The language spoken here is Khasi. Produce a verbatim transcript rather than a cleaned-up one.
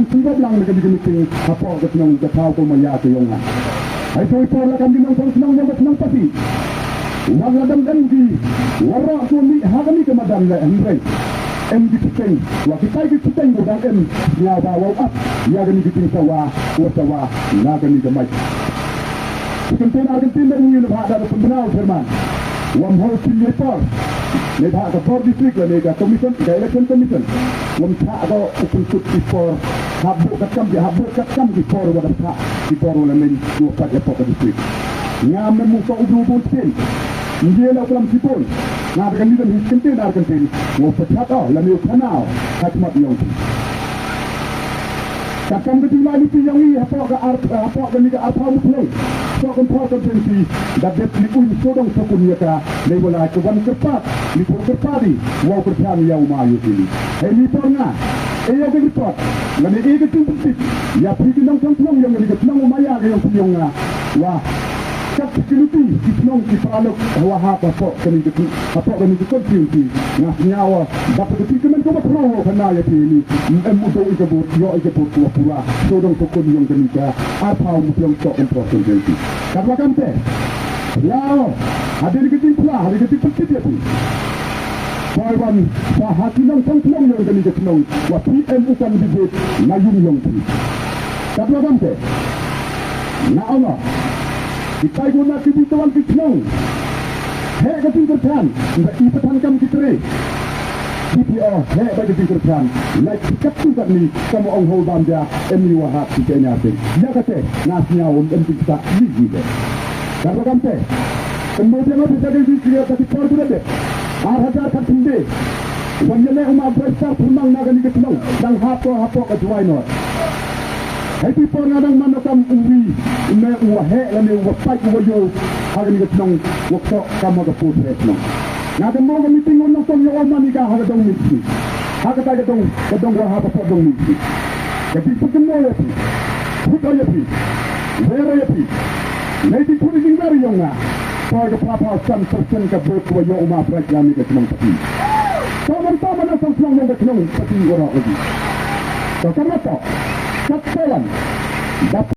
Pynbeit lang na kane ka meeting hapoh ka shnong ka thaw ka maya ka jong nga. Hato i por la kam ki nongchong shnong jong ka shnong Pasi. Wat la dang em ki waroh ki mih ha kane ka madan leh, hynrei em ki shiteng, wa kitai ki shiteng ba dang em, sngewbha wow ap ïa kane ka jingsawa, wa sawa na kane ka mic. Ki kyntien ar kyntien da ngi na bha da ka pynbna u chairman. Wam hol sim ïa i por. Neibhah ka bor district lane ka commission, ka election commission, wam chah ko u pynkut i por. Hap buh katkam ki, hap buh katkam ki por wa da chah, ki por wa la leng, wa pat ïa pok ka district. Ngam mem u ko u bru bun sien. Ngi la u klam ki bun. Nga da ka nidam hi kyntien ar kyntien, wa u pyrchat o lane u khana o ha khmat yong ki. Katkam ka jinglai lynti yong i hapoh ka ar, hapoh kane ka arphew muthlong Sohkynthor constituency, da dep li uiñ sawdong sawkun ïa ka, lei wa la ka wan kyrpad, li pur kyrpad i, wow kyrchan ïa u ma ïa kini. Hei ni por nga e ïa ka report lane e ka jingpyntip ïa phi ki nongchong shnong yong kane ka shnong u maya ka yong phi yong nga. Wa kat ki lynti ki shnong ki paralok wa hap hapoh kane ka, hapoh kane ka constituency. Nga sngew wa dap ka ti kmen ko ba pro wa khana ïa phi ni. Em u do i ka bot, ïoh i ka bot wa pura. Sawdong sawkun yong kane ka arphew muthlong Sohkynthor constituency. Katwa kamte, la o, hadien ka jingphla, hadien ka jingpyntip ïa phi, poi wan sa ha ki nongchong shnong yong kane ka shnong wa phi em u candidate na yung yong phi. Katwa kamte, nga ong o, kitai ko na ki bit wan ki shnong. Heh ka jingkyrchan, nda i pathan kam ki tre. Ki phi o, heh ba ka jingkyrchan. Lait ki kat tu kat ni, kam ong hol bam ja, em ni wa hap ki kenya sing. Ïa kate, nga sngew em em jingkyrchan ni ni de. Katwa kamte, em mo biang o pisa ka jingkyrchan ka ki por ku da de. Ar hajar kat sende. Wan ïa leh u ma Bright Star Pyrmang na kane ka shnong, dang hap ko hapoh ka Jowai North. Hei phi por nga dang man o kam u wi, u ne u wa heh lane u wa pait u wa ïoh ha kane ka shnong, wa kto kam ha ka post head shnong. Nga dang mo ka meeting wa nongtong ïa u man i ka ha ka dong Mynsngi. Ha kata ka dong, ka dong wa ha ka poh dong Mynsngi. Ka jingpynkynmaw ïa phi, put ïa phi, wer ïa phi. Nei ti put i jingwer yong nga. Poi ka phra phew san percent ka vote wa ïoh u ma Bright Star ni ka shnong Pasi. Ka man ta man ka shnong yong ka shnong Pasi waroh lagi. Ka kan wa to. Kat selan. Dap